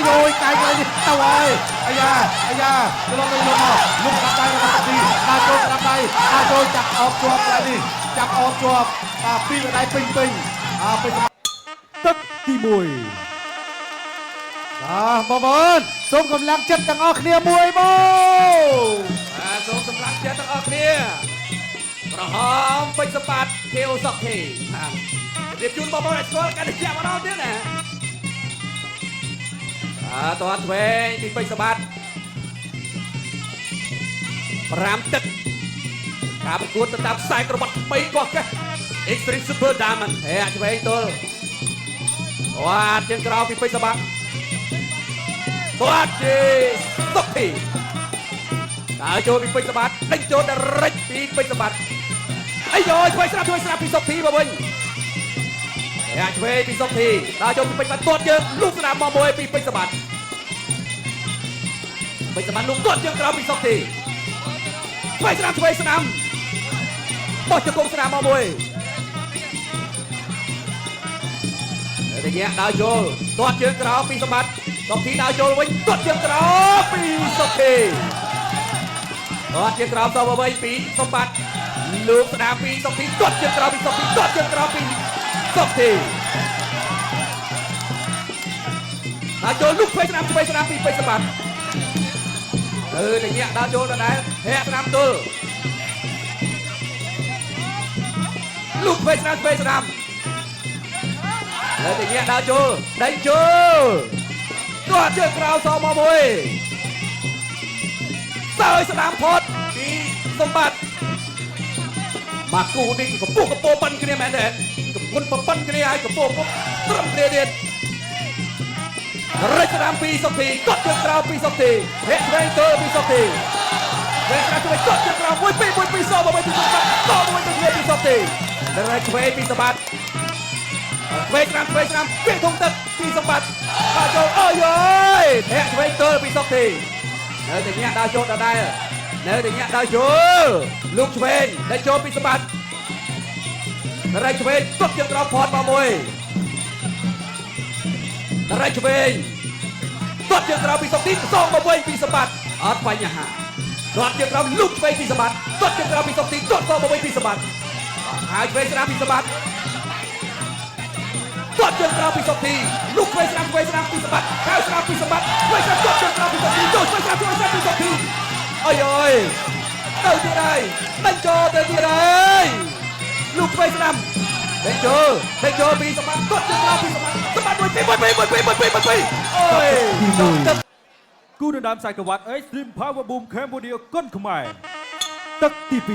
អាយយកាយកន្លែងនេះទៅហើយអាយ៉ាអាយ៉ាទៅលោកទៅលោកមកលុកដាប់ដៃរបស់សុកធីដើរចូលដាប់ដៃដើរចូលចាប់អោបជាប់កន្លែងនេះចាប់អោបជាប់បាទពីរដៃពេញពេញអើពេញ ទឹកទី1 បាទបងប្អូនសូមកម្លាំងចិត្តទាំងអស់គ្នាមួយមក បាទសូមសម្រាប់ចិត្តទាំងអស់គ្នាក្រហមពេជ្រសម្បត្តិខៀវសុកធីបាទជម្រាបជូនបងប្អូនឲ្យស្គាល់កាន់តែជាក់ម្ដងទៀតណាបាទតោះឆ្វេងពីពេជ្រសម្បត្តិ5ទឹកការប្រកួតទៅតាមខ្សែក្រវ៉ាត់ថ្មីកោះកេះ Extreme Super Diamond ហេឆ្វេងទល់វ៉ាជើងក្រោមពីពេជ្រសម្បត្តិគាត់ជាសុកធី ដើរចូលពីពេជ្រសម្បត្តិដេញចូលដល់រិចពីពេជ្រសម្បត្តិអាយយឆ្វេងស្រាប់ឆ្វេងស្រាប់ពីសុកធីមកវិញយ៉ាឆ្វេងពីសុកធីដើរចូលពីពេជ្រសម្បត្តិទាត់ជើងលូកស្ដាំមកមួយពីពេជ្រសម្បត្តិពេជ្រសម្បត្តិលូកទាត់ជើងក្រោមពីសុកធីឆ្វេងស្ដាំឆ្វេងស្ដាំបោះជង្គង់ស្ដាំមកមួយរយៈដើរចូលទាត់ជើងក្រោមពីសម្បត្តិសុកធីដើរចូលវិញទាត់ជើងក្រោមពីសុកធី ទាត់ជាក្រោមសអ្វីពីសម្បត្តិលោកស្ដាមពីសុកធីទាត់ជាក្រោមពីសុកធីទាត់ជាក្រោមពីសុកធីដើរចូលលុកឆ្វេងស្ដាមឆ្វេងស្ដាមពីពេជ្រសម្បត្តិអឺតែញាក់ដើរចូលដដែលធាក់ស្ដាមទល់លុកឆ្វេងស្ដាមឆ្វេងស្ដាមហើយតែញាក់ដើរចូលដេញចូលទាត់ជាក្រោមសមកមួយ សើយស្ដាមផុតពីសម្បត្តិមកគូនេះកម្ពស់កម្ពស់ប៉ុនគ្នាមែនទេកម្ពស់ប៉ុនគ្នាហើយកម្ពស់ពុកត្រឹមគ្នាទៀតរិចស្ដាមពីសុធីកត់ជើងក្រៅពីសុធីរាក់ឆ្វេងទៅពីសុធីវែងស្ដាមជួយកត់ជើងក្រៅមួយពីរមួយពីរសមួយពីសម្បត្តិតមួយទៅគ្នាពីសុធីរិចឆ្វេងពីសម្បត្តិឆ្វេងស្ដាមឆ្វេងស្ដាមពីធំទឹកពីសម្បត្តិបាទចូលអូយអើយរាក់ឆ្វេងទៅពីសុធី នៅតែញាក់ដើរចូលដដែលនៅតែញាក់ដើរចូលលោកឆ្វេងដែលចូលពីសម្បត្តិរៃឆ្វេងទុកជើងក្រោមផតមកមួយរៃឆ្វេងទាត់ជើងក្រោមពីសុកទីសងមកវិញពីសម្បត្តិអត់បញ្ហាទាត់ជើងក្រោមលោកឆ្វេងពីសម្បត្តិទាត់ជើងក្រោមពីសុកទីទាត់សងមកវិញពីសម្បត្តិហើយឆ្វេងស្ដាំពីសម្បត្តិទាត់ជើងក្រោមពីសុកទីលោកឆ្វេងស្ដាំឆ្វេងស្ដាំពីសម្បត្តិហើយស្ដាំពីសម្បត្តិឆ្វេងស្ដាំទាត់ជើងក្រោមពីសុកទីចូលឆ្វេងស្ដាំឆ្វេងស្ដាំពីសុកទីអើយអើយទៅទៀតហើយដេញចូលទៅទៀតហើយលោកឆ្វេងស្ដាំដេញចូលដេញចូលពីសម្បត្តិទាត់ជើងក្រោមពីសម្បត្តិសម្បត្តិមួយពីរមួយពីរមួយពីរមួយពីរមួយពីរអូយទឹក គូដណ្ដើមខ្សែក្រវ៉ាត់ Extreme Power Boom Cambodia គុនខ្មែរទឹកទី2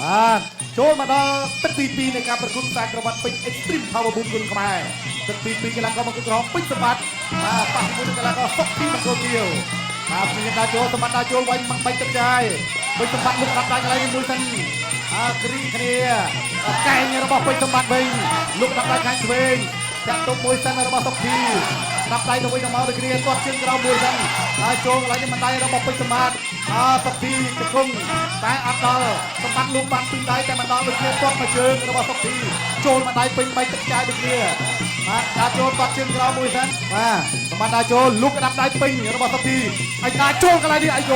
បាទចូលមកដល់ទឹកទី2នៃការប្រកួតខ្សែក្រវ៉ាត់ពេជ្រ Extreme Power Boom គុនខ្មែរទឹកទី2កីឡាករមកក្រហមពេជ្រសម្បត្តិបាទប៉ះជាមួយនឹងកីឡាករសុកធីមង្គលទាវបាទព្យាយាមដើរចូលសម្បត្តិដើរចូលវាយមកបាច់ទឹកចាយពេជ្រសម្បត្តិលុកដាប់ដៃកន្លែងនេះមួយសិនអើគ្រីគ្នាកែងរបស់ពេជ្រសម្បត្តិវិញលុកដាប់ដៃខាងឆ្វេងចាក់ទុកមួយសិនរបស់សុកធីដាប់ដៃទៅវិញទៅមកដូចគ្នាទាត់ជើងក្រោមមួយសិនហើយចូលកន្លែងនេះមិនដៃរបស់ពេជ្រសម្បត្តិអើសុកធីជង្គង់តែអត់ដល់សម្បត្តិលូកបានពីរដៃតែមិនដល់ដូចគ្នាទាត់មកជើងរបស់សុកធីចូលមកដៃពេញបីទឹកចាយដូចគ្នាបាទដើរចូលទាត់ជើងក្រោមមួយសិនបាទសម្បត្តិដើរចូលលូកដាប់ដៃពេញរបស់សុកធីឲ្យដើរចូលកន្លែងនេះអាយយ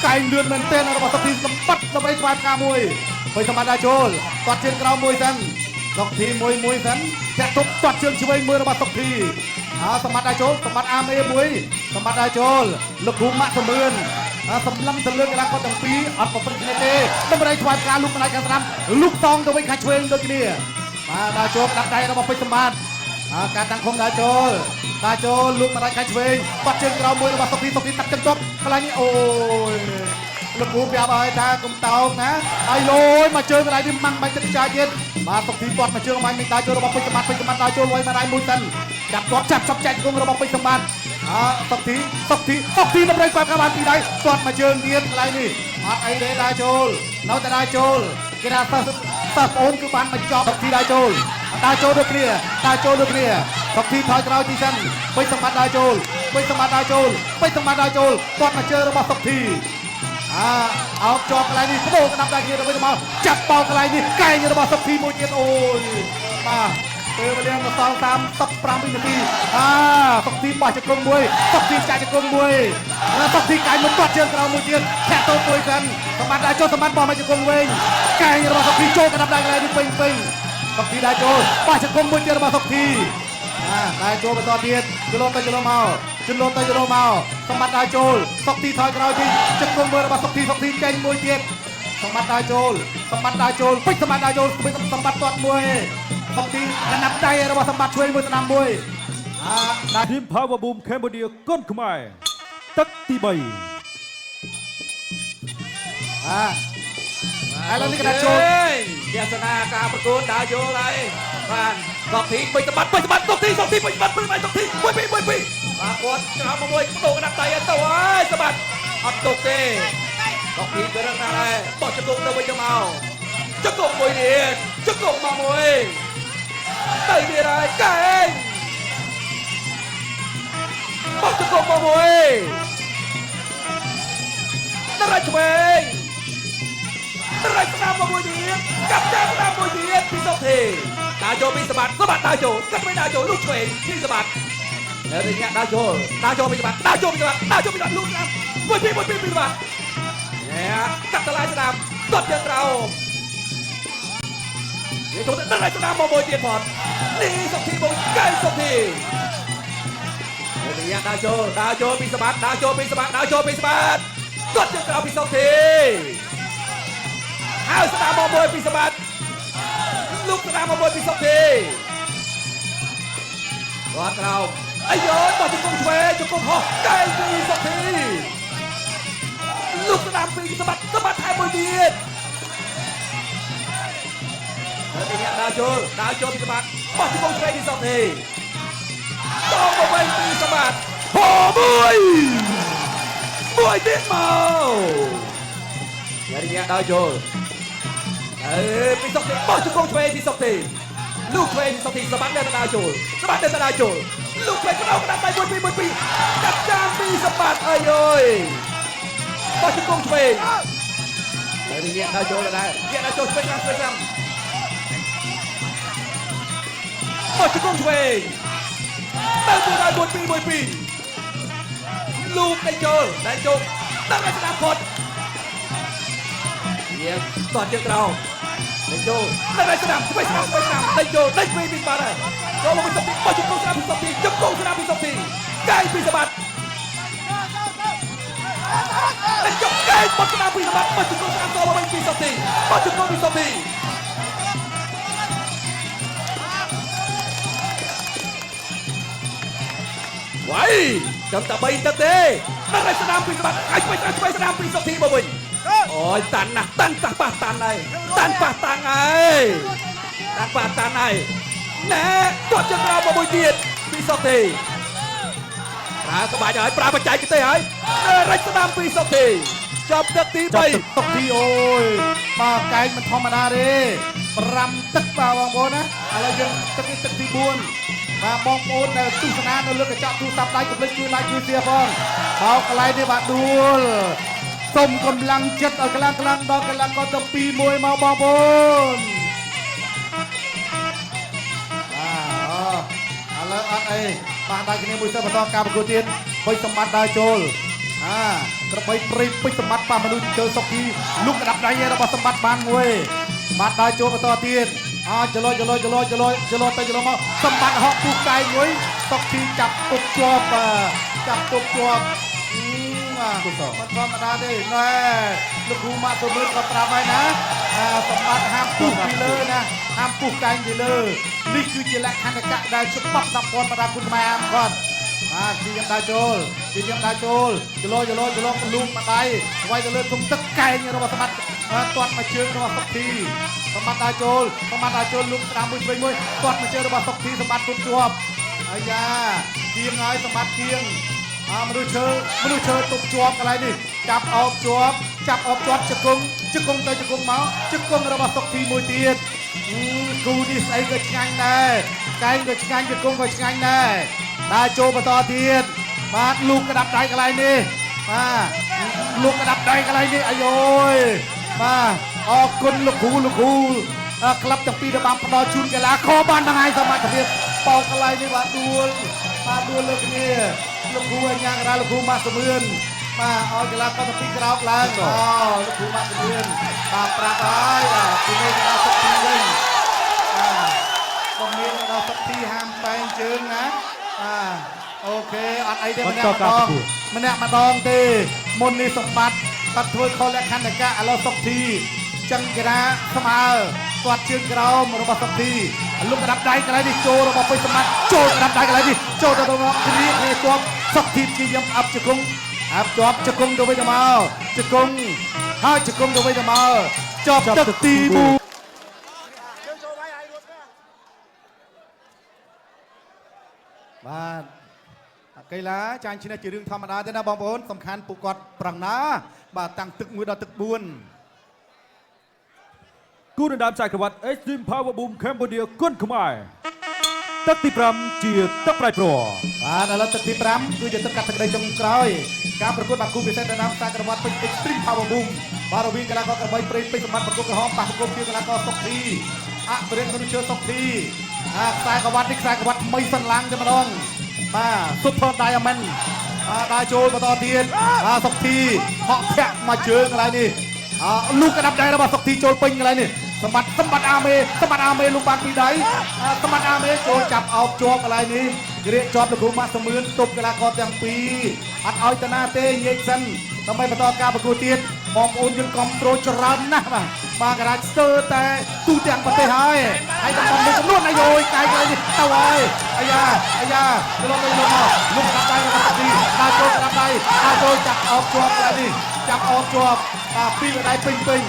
កែងលឿនមែនទែនរបស់សុកធីសម្បត្តិដើម្បីស្វែងការមួយពេញសម្បត្តិដើរចូលទាត់ជើងក្រោមមួយសិនសុកធីមួយមួយសិនចាក់ទុកទាត់ជើងឆ្វេងមួយរបស់សុកធីអើសម្បត្តិដើរចូលសម្បត្តិអាមេមួយសម្បត្តិដើរចូលលោកគ្រូម៉ាក់សមឿនអើសម្លឹងទៅលើកីឡាករទាំងពីរអត់ប្រព្រឹត្តគ្នាទេតម្រៃថ្វាយការលូកម្ដាយខាងស្ដាំលូកតងទៅវិញខាងឆ្វេងដូចគ្នាបាទដើរចូលក្តាប់ដៃរបស់ពេជ្រសម្បត្តិអើការតាំងឃុំដើរចូលដើរចូលលូកម្ដាយខាងឆ្វេងបាត់ជើងក្រោមមួយរបស់សុកធីសុកធីតាក់ជើងទប់កន្លែងនេះអូយលោកគ្រូប្រាប់ឲ្យថាកុំតោកណាអាយយមកជើងកន្លែងនេះម៉ាំងបាច់ទឹកខ្ចាយទៀតបាទសុកធីពាត់មកជើងបាញ់មិនដើរចូលរបស់ពេជ្រសម្បត្តិពេជ្រសម្បត្តិដើរចូលវាយម្ដាយមួយសិនចាប់ទាត់ចាប់ចាប់ចែកគង់របស់ពេជ្រសម្បត្តិអើសុកធីសុកធីសុកធីតម្រូវគាត់កាបានពីដៃទាត់មកជើងទៀតកន្លែងនេះអត់អីទេដើរចូលនៅតែដើរចូលគេថាសិស្សសិស្សប្អូនគឺបានបញ្ចប់សុកធីដើរចូលដើរចូលដូចគ្នាដើរចូលដូចគ្នាសុកធីថយក្រោយទីសិនពេជ្រសម្បត្តិដើរចូលពេជ្រសម្បត្តិដើរចូលពេជ្រសម្បត្តិដើរចូលទាត់មកជើងរបស់សុកធី អើអោបជាប់កន្លែងនេះបដូរក្តាប់ដៃគ្នាទៅវិញទៅមកចាប់បោកកន្លែងនេះកែងរបស់សុកធីមួយទៀតអូយបាទពេលវេលាមកសល់35វិនាទីអើ សុកធីបោះជង្គង់មួយសុកធីចាក់ជង្គង់មួយសុកធីកាយមួយទាត់ជើងក្រោមមួយទៀតធាក់តូចមួយសិនសម្បត្តិដើរចូលសម្បត្តិបោះមកជង្គង់វិញកែងរបស់សុកធីចូលកណ្ដាប់ដៃកន្លែងនេះពេញពេញសុកធីដើរចូលបោះជង្គង់មួយទៀតរបស់សុកធីអាដើរចូលបន្តទៀតជលោទៅជលោមកជលោទៅជលោមកសម្បត្តិដើរចូលសុកធីថយក្រោយទីជង្គង់មួយរបស់សុកធីសុកធីចេញមួយទៀតសម្បត្តិដើរចូលសម្បត្តិដើរចូលពេជ្រសម្បត្តិដើរចូលសម្បត្តិទាត់មួយសុកធីកណ្ដាប់ដៃរបស់សម្បត្តិជួយមួយស្នាមមួយអាដើរ Team Power Boom Cambodia គុនខ្មែរទឹកទី3 អាឥឡូវនេះកណ្ដាលចូល ទស្សនាការប្រកួតដើរចូលហើយបាទសុកធីពេញសម្បត្តិពេញសម្បត្តិសុកធីសុកធីពេញសម្បត្តិពេញសម្បត្តិសុកធី1 2 1 2បាទគាត់ក្រោមមួយបដូរកណ្ដាប់ដៃឲ្យទៅហើយសម្បត្តិអត់ទុកទេសុកធីក៏រឹងណាស់ដែរបោះជង្គង់ទៅវិញទៅមកជង្គង់មួយទៀតជង្គង់មកមួយទៅទៀតហើយកែងបោះជង្គង់មកមួយដរាច់ឆ្វេង ត្រៃស្ដាំមកមួយទៀតកាប់ចាស្ដាំមួយទៀតពីសុកធីដើរចូលពីសម្បត្តិសម្បត្តិដើរចូលកាត់វិញដើរចូលលូកឆ្វេងពីសម្បត្តិនៅនេះអ្នកដើរចូលដើរចូលពីសម្បត្តិដើរចូលពីសម្បត្តិដើរចូលពីសម្បត្តិលូកស្ដាំមួយពីរមួយពីរពីសម្បត្តិអ្នកកាត់តម្លៃស្ដាំទាត់ជើងក្រោមនេះចូលទៅត្រៃស្ដាំមកមួយទៀតផងនេះសុកធីមកកែសុកធីនេះអ្នកដើរចូលដើរចូលពីសម្បត្តិដើរចូលពីសម្បត្តិដើរចូលពីសម្បត្តិទាត់ជើងក្រោមពីសុកធី ហើយស្ដារមកមួយពីសម្បត្តិលោកស្ដារមកមួយពីសុកធីគាត់ក្រោមអាយយបោះជង្គង់ឆ្វេងជង្គង់ហោះកែពីសុកធីលោកស្ដារពីសម្បត្តិសម្បត្តិថែមមួយទៀតហើយទីនេះដើរចូលដើរចូលពីសម្បត្តិបោះជង្គង់ឆ្វេងពីសុកធីតមកវិញពីសម្បត្តិហោមួយមួយទៀតមកយ៉ារីយ៉ាដើរចូល អេពីសុកទីបោះជង្គង់ឆ្វេងពីសុកទីលូកឆ្វេងពីសុកទីសម្បត្តិនៅដើរចូលសម្បត្តិនៅដើរចូលលូកឆ្វេងកដោកដាប់ដៃមួយពីរមួយពីរកាត់ចានពីសម្បត្តិអើយអើយបោះជង្គង់ឆ្វេងហើយនេះដើរចូលដែរនេះដើរចូលឆ្វេងឆ្វេងឆ្វេងបោះជង្គង់ឆ្វេងទៅមួយដល់មួយពីរមួយពីរលូកដេញចូលដេញចូលដល់ឲ្យស្ដាប់ផុត រៀងតតជើងក្រោមដេញចូលដេញស្ដាំស្វេស្ដាំស្វេស្ដាំដេញចូលដេញពីពីបាត់ហើយចូលមកពីសុកទីបោះជង្គង់ស្ដាំពីសុកទីជង្គង់ស្ដាំពីសុកទីកែងពីសម្បត្តិដេញចូលកែងបោះស្ដាំពីសម្បត្តិបោះជង្គង់ស្ដាំតមកវិញពីសុកទីបោះជង្គង់ពីសុកទីវ៉ៃចាំតែ3ទឹកទេដល់ស្ដាំពីសម្បត្តិឲ្យស្វេស្ដាំស្វេស្ដាំពីសុកទីមកវិញអូយតាន់ណាស់តាន់ប៉ះប៉ះតាន់ហើយតាន់ប៉ះតាន់ហើយតាន់ប៉ះតាន់ហើយណែទាត់ជើងក្រោមមកមួយទៀតពីសុកធីប្រើក្បាច់ហើយប្រើបច្ចេកទេសហើយរិចស្ដាំពីសុកធីចប់ទឹកទី ចាប់ទឹកតុកទីអូយបាទកែងមិនធម្មតាទេ5ទឹកបាទបងប្អូនណាឥឡូវយើងទឹកនេះទឹកទី4បាទបងប្អូនដែលទស្សនានៅលើកញ្ចក់ទូរស័ព្ទដៃកុំភ្លេចជួយ like ជួយ share ផងបោកកន្លែងនេះបាទដួលសូមកម្លាំងចិត្តឲ្យខ្លាំងខ្លាំងដល់កម្លាំងកទាំងពីរមួយមកបងប្អូនបាទឥឡូវអត់អីបាទដៃគ្នាមួយសិនបន្តការប្រកួតទៀតពេជ្រសម្បត្តិដើរចូលអាក្របីព្រៃពេជ្រសម្បត្តិប៉ះមនុស្សជើសុកទីលុកក្តាប់ដៃរបស់សម្បត្តិបានមួយបាទដើរចូលបន្តទៀតអចលចលចលចលចលទៅចលមកសម្បត្តិហក់ពុះកាយមួយសុកទីចាប់ពុកជាប់ចាប់ពុកជាប់មិនធម្មតាទេណែលោកគ្រូម៉ាក់ទៅមើលក៏ប្រាប់ហើយណាសម្បត្តិហាមពុះពីលើណាហាមពុះកែងពីលើនេះគឺជាលក្ខន្តិកៈដែលច្បាប់សម្ព័ន្ធបដាគុណខ្មែរហាមគាត់បាទជាខ្ញុំដើរចូលជាខ្ញុំដើរចូលចលោចលោចលោកលូកម្ដាយវាយទៅលើធំទឹកកែងរបស់សម្បត្តិទាត់មកជើងរបស់សុកធីសម្បត្តិដើរចូលសម្បត្តិដើរចូលលូកស្ដាំមួយឆ្វេងមួយទាត់មកជើងរបស់សុកធីសម្បត្តិពុតជាប់អាយ៉ាគៀងហើយសម្បត្តិគៀងមនុស្សឈើមនុស្សឈើទប់ជាប់កន្លែងនេះចាប់អោបជាប់ចាប់អោបជាប់ជង្គង់ជង្គង់ទៅជង្គង់មកជង្គង់របស់សុកធីមួយទៀតគូនេះស្អីក៏ឆ្ងាញ់ដែរកែងក៏ឆ្ងាញ់ជង្គង់ក៏ឆ្ងាញ់ដែរដើរចូលបន្តទៀតបាទលូកក្តាប់ដៃកន្លែងនេះបាទលូកក្តាប់ដៃកន្លែងនេះអាយយបាទអរគុណលោកគ្រូលោកគ្រូក្លឹបទាំងពីរដែលបានផ្ដល់ជូនកីឡាករបានបង្ហាញសមត្ថភាពបោកកន្លែងនេះបាទដួល បាទដួលលើគ្នាលោកគ្រូអញ្ញាករាលោកគ្រូម៉ាក់សមឿនបាទឲ្យកីឡាករទាំងពីរក្រោកឡើងអូលោកគ្រូម៉ាក់សមឿនបាទប្រាប់ហើយបាទពីនេះកីឡាសុកទីវិញបាទកុំមានដល់សុកទីហាមបែងជើងណាបាទអូខេអត់អីទេម្នាក់ម្ដងម្នាក់ម្ដងទេមុននេះសម្បត្តិគាត់ធ្វើខុសលក្ខន្តិកៈឥឡូវសុកធីចឹងកីឡាស្មើគាត់ជើងក្រោមរបស់សុកធីលុកក្តាប់ដៃកន្លែងនេះចូលរបស់ពេជ្រសម្បត្តិចូលក្តាប់ដៃកន្លែងនេះចូលទៅដល់គ្រាគ្នាជាប់សុកធីព្យាយាមអាប់ជង្គង់អាប់ជាប់ជង្គង់ទៅវិញទៅមកជង្គង់ហើយជង្គង់ទៅវិញទៅមកចប់ទឹកទី1បាទកីឡាចាញ់ឈ្នះជារឿងធម្មតាទេណាបងប្អូនសំខាន់ពួកគាត់ប្រឹងណាបាទតាំងទឹក1ដល់ទឹក4 គូដណ្ដើមខ្សែក្រវ៉ាត់ Extreme Power Boom Cambodia គុនខ្មែរទឹកទី5ជាទឹកប្រៃព្រ័រ បាទឥឡូវទឹកទី5គឺជាទឹកកាត់ទឹកដីចុងក្រោយការប្រកួតបាគូពិសេសដណ្ដើមខ្សែក្រវ៉ាត់ពេជ្រ Extreme Power Boom បាទរវាងកីឡាករក្របីព្រៃពេជ្រសម្បត្តិប្រកួតក្រហមប៉ះប្រកួតជាកីឡាករសុកធីអភិរិទ្ធមនុស្សជឿសុកធីអាខ្សែក្រវ៉ាត់នេះខ្សែក្រវ៉ាត់ថ្មីសិនឡើងតែម្ដងបាទ Super Diamond បាទដើរចូលបន្តទៀតបាទសុកធីហក់ធាក់មកជើងកន្លែងនេះអលូកក្តាប់ដៃរបស់សុកធីចូលពេញកន្លែងនេះសម្បត្តិសម្បត្តិអាមេសម្បត្តិអាមេលូកបានពីរដៃអាសម្បត្តិអាមេចូលចាប់អោបជាប់កន្លែងនេះក្រៀកជាប់លោកគ្រូម៉ាក់សមឿនទប់កីឡាករទាំងពីរអត់ឲ្យតាណាទេញែកសិនដើម្បីបន្តការប្រកួតទៀតបងប្អូនយើងកំត្រូច្រើនណាស់បាទបាទការាចស្ទើរតែទូទាំងប្រទេសហើយហើយតំបន់មួយចំនួនអាយយកាយកន្លែងនេះទៅហើយអាយ៉ាអាយ៉ាទៅលោកទៅលោកមកលោកក្តាប់ដៃរបស់សុកធីដើរចូលក្តាប់ដៃដើរចូលចាប់អោបជាប់កន្លែងនេះចាប់អោបជាប់បាទពីរដៃពេញពេញ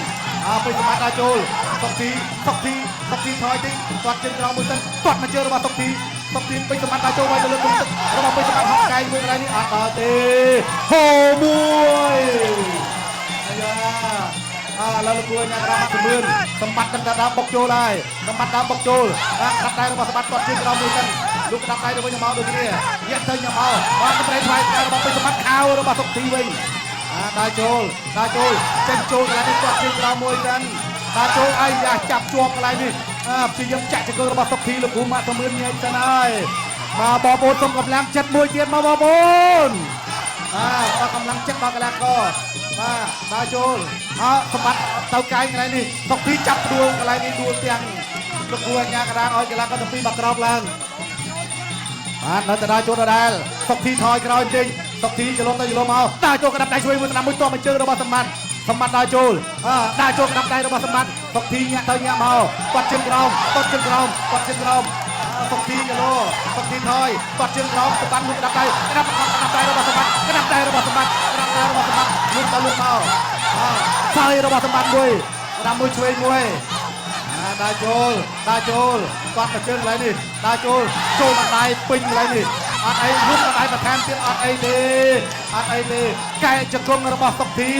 អើពេញសម្បត្តិដើរចូលសុកធីសុកធីសុកធីថយតិចគាត់ជើងក្រោមមួយសិនគាត់មកជើងរបស់សុកធីសុកធីពេញសម្បត្តិដើរចូលໄວទៅលើគុំទឹករបស់ពេញសម្បត្តិហក់កែងមួយកន្លែងនេះអត់ដល់ទេហូមួយអាយ៉ាអើឥឡូវលោកគ្រូញ៉ាំរ៉ាត់មឿនសម្បត្តិនឹងដើមបុកចូលហើយសម្បត្តិដើមបុកចូលបាទក្តាប់ដៃរបស់សម្បត្តិគាត់ជើងក្រោមមួយសិនលោកក្តាប់ដៃទៅវិញមកដូចគ្នាញាក់ទៅញ៉ាំមកបាទប្រេថ្លៃរបស់ពេញសម្បត្តិខោរបស់សុកធីវិញអាដើរចូលដើរចូលចេញចូលកន្លែងនេះគាត់ជើងក្រោមមួយសិនដើរចូលអាយយ៉ាចាប់ជាប់កន្លែងនេះអាព្យាយាមចាក់ជង្គង់របស់សុកធីលោកគ្រូម៉ាក់សមឿនញែកសិនហើយបាទបងប្អូនសូមកម្លាំងចិត្តមួយទៀតមកបងប្អូនបាទដល់កម្លាំងចិត្តដល់កីឡាករបាទដើរចូលអើសម្បត្តិទៅកែងកន្លែងនេះសុកធីចាប់ដួលកន្លែងនេះដួលទាំងលោកគ្រូអញ្ញាកដាងឲ្យកីឡាករទាំងពីរបាក់ក្រោបឡើងបាទនៅតែដើរចូលដដែលសុកធីថយក្រោយបន្តិចសុកធីចលំទៅចលំមកដើរចូលក្តាប់ដៃឆ្វេងមួយស្ដាំមួយទាប់មួយជើងរបស់សម្បត្តិសម្បត្តិដើរចូលអើដើរចូលក្តាប់ដៃរបស់សម្បត្តិសុកធីញាក់ទៅញាក់មកគាត់ជើងក្រោមគាត់ជើងក្រោមគាត់ជើងក្រោមសុកធីចលោសុកធីថយគាត់ជើងក្រោមសម្បត្តិលូកក្តាប់ដៃក្តាប់ក្តាប់ដៃរបស់សម្បត្តិក្តាប់ដៃរបស់សម្បត្តិក្តាប់ដៃរបស់សម្បត្តិលូកទៅលូកមកអើថយរបស់សម្បត្តិមួយក្តាប់មួយឆ្វេងមួយដើរចូលដើរចូលគាត់មកជើងកន្លែងនេះដើរចូលចូលមកដៃពេញកន្លែងនេះអត់អីលុបមកដៃបន្ថែមទៀតអត់អីទេអត់អីទេកែជង្គង់របស់សុកធី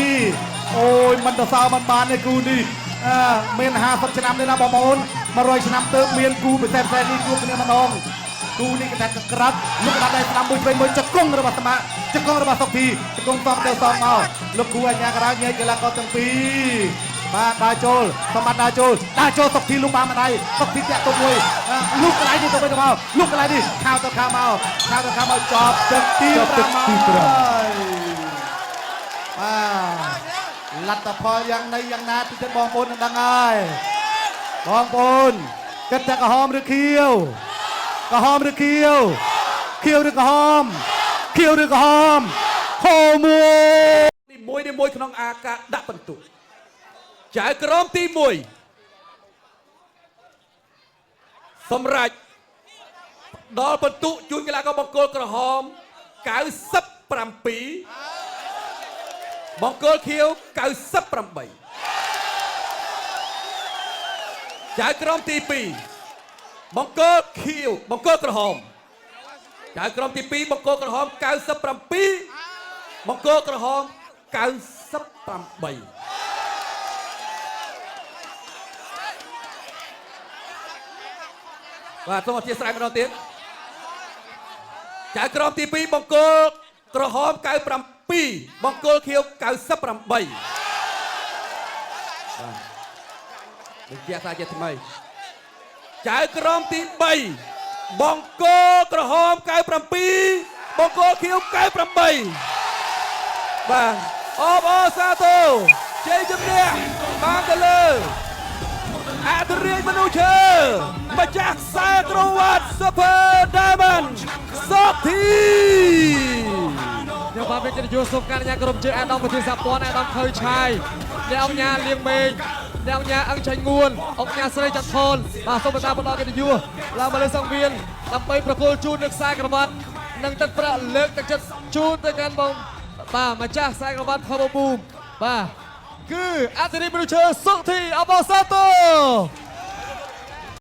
អូយមិនទៅសើមិនបានទេគូនេះអើមាន50ឆ្នាំទេណាបងប្អូន100ឆ្នាំទៅមានគូពិសេសពិសេសនេះជួបគ្នាម្ដងគូនេះគេថាក្រាបលុកដាក់ដៃស្ដាំមួយឆ្វេងមួយជង្គង់របស់សមៈជង្គង់របស់សុកធីជង្គង់សងទៅសងមកលោកគ្រូអញ្ញាករាញែកកីឡាករទាំងពីរបាទដើរចូលសម្បត្តិដើរចូលដើរចូលសុកធីលុកបានម្ដាយសុកធីតាក់ទៅមួយលុកកន្លែងនេះទៅវិញទៅមកលុកកន្លែងនេះខោទៅខោមកខោទៅខោមកចប់ទឹកទី5ហើយបាទលទ្ធផលយ៉ាងណីយ៉ាងណាទីចិត្តបងប្អូននឹងដឹងហើយបងប្អូនគិតតែក្រហមឬខៀវក្រហមឬខៀវខៀវឬក្រហមខៀវឬក្រហមហូមួយ នីមួយនីមួយក្នុងអាការដាក់បន្ទុកចៅក្រមទី1សម្រាប់ដល់បន្ទុកជូនកីឡាករបង្គោលក្រហម97បង្គោលខៀវ98ចៅក្រមទី2បង្គោលខៀវបង្គោលក្រហមចៅក្រមទី2បង្គោលក្រហម97បង្គោលក្រហម98បាទសូមអធិស្ឋានម្ដងទៀតចៅក្រមទី2បង្គោលក្រហម97បង្គោលខៀវ98បាទបញ្ជាក់ថាជាថ្មីចៅក្រមទី3បង្គោលក្រហម97 បង្គោលខៀវ98បាទអបអរសាទរជ័យជំនះបានទៅលើអធិរាជមនុស្សឈើម្ចាស់ខ្សែក្រវ៉ាត់ Super Diamond សុកធី ខ្ញុំបាទមានកិត្តិយសសូមការអនុញ្ញាតក្រុមជើងអាដាមប្រធានសហព័ន្ធអាដាមខៅឆាយអ្នកអង្គញាលៀងមេងអ្នកអង្គញាអឹងឆៃងួនអង្គញាស្រីចន្ទថនបាទសូមបន្តបន្តកិត្តិយសឡើងមកលើសង្វៀនដើម្បីប្រគល់ជូននៅខ្សែក្រវ៉ាត់និងទឹកប្រាក់លើកទឹកចិត្តជូនទៅកាន់បងបាទម្ចាស់ខ្សែក្រវ៉ាត់ Power Boom បាទគឺអធិរាជមនុស្សឈើសុកធីអបអរសាទរ។